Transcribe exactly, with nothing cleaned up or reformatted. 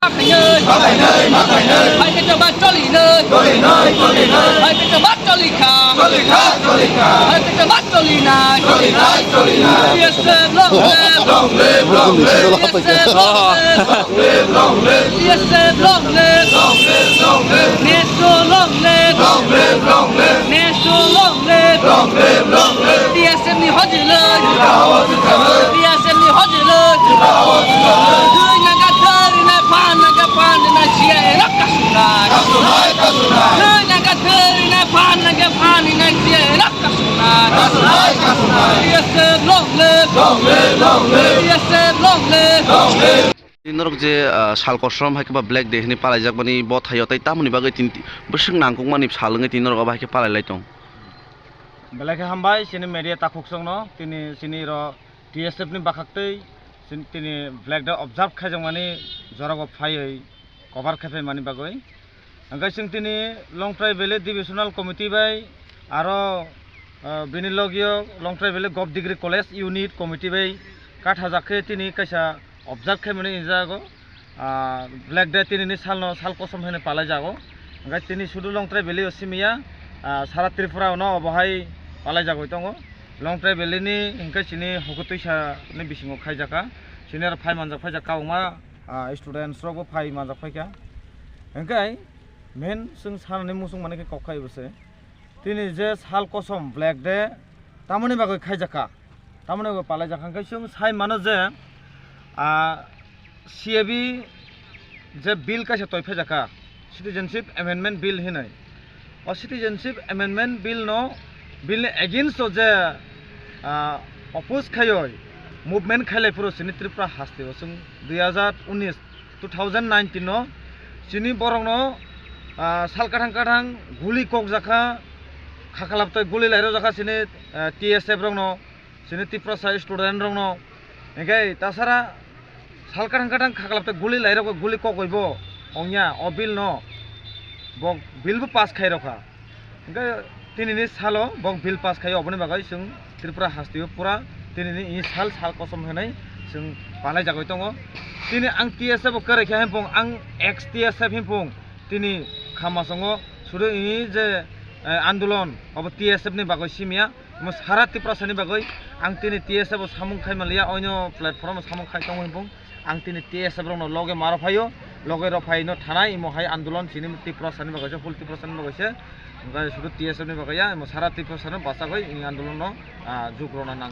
Makhainai, makhainai, makhainai. Hai khe chaba cholinai, cholinai, cholinai. Hai khe chaba cholikha, cholikha, cholikha. Hai khe chaba cholinai, cholinai, cholinai. T S F long live, long live, long live. T S F long live, long live, long live. T S F long live, long live, long live. Neso long live, long live, long live. Neso long live, long live, long live. T S F ni hojilai, T S F ni hojilai. Thwi nangkha thwi rinai, phan nangkha phan rinai, C I A rok kasumnai. Thwi nangkha thwi rinai, phan nangkha phan rinai, C I A rok kasumnai. T S F long live, long live, long live. T S F long live, long live. Tini norok je, ah, sal kosom hai khe ba Black Day hinwi palaijakmani bo thaio, tei tamoni bagwi tini bwswk nangkukmani sal wngwi tini norok abo hai khe palai lai tong. Belai khe hambai chini media takhuksongno, tini chini ro T S F ni bwkhaktwi chini, tini Black Day observe khaijakmani jorao phaiwi cover khai phaimani bagwi. Hwnkhe chwng tini Longtrai Valley Divisional Committee bai aro, ah, bini logio Longtrai Valley Govt Degree College Unit Committee bai kathajak khe tini kaisa observe khaimani hwnjago, ah, Black Day tinini salno sal kosom hwnwi palaijago. Hwnkhe tini sudu Longtrai Valley o simiya, ah, sara Tripura o no obo hai palaijagwi tongo. Longtrai Valley ni hwnkhe chini hukutwisa ni bisingo khaijakha. Chini aro phai manjak phaijak kwbangma, ah, students rokbo phai manjak phaikha. Hwnkhe main chwng sanani muchung mani khe kok khai bwse. Tini je sal kosom Black Day tamoni bagwi khaijakha, tamoni bagwi palaijakha, hwnkhe chwng sai mano je, ah, C A B je bill kaisa toi phaijakha, Citizenship Amendment Bill hinwi. O Citizenship Amendment Bill no, bill ni against o je, ah, oppose khaioi movement khailai phuru chini Tripura haste o chwng dui hazar unis, two thousand nineteen no chini borok no, ah, sal kathang kathang guli kok jakha, khakalap tei guli lai rw jakha chini, ah, T S F rok no, chini Tiprasa student rok no, hwnkhe tasara sal kathang kathang khakalap tei guli lai rw guli kok oi bo ongya o bill no, bo bill bo pass khai rw kha. Hwnkhe tinini salo bo bill pass khai, oboni bagwi chwng Tripura haste o pura tinini i sal, sal kosom hwnwi chwng palai jagwi tongo. Tini ang T S F bo kwrwi khe hwnphung, ang ex T S F hwnphung, tini khamasongo sudu i je, eh, andolon obo T S F ni bagwi simiya, omo sara Tiprasa ni bagwi ang tini T S F bo samung khai manliya, oino platform o samung khai tongo hwnphung. Ang tini T S F rokno loge ma rw phaio, loge rw phaino thanai, imo hai andolon chini Tiprasa ni bagwi se, full Tiprasa ni bagwi se. Hwnkhe sudu T S F ni bagwi ya, imo sara Tiprasa no bachagwi ini andolon no, ah, juk rwna nang.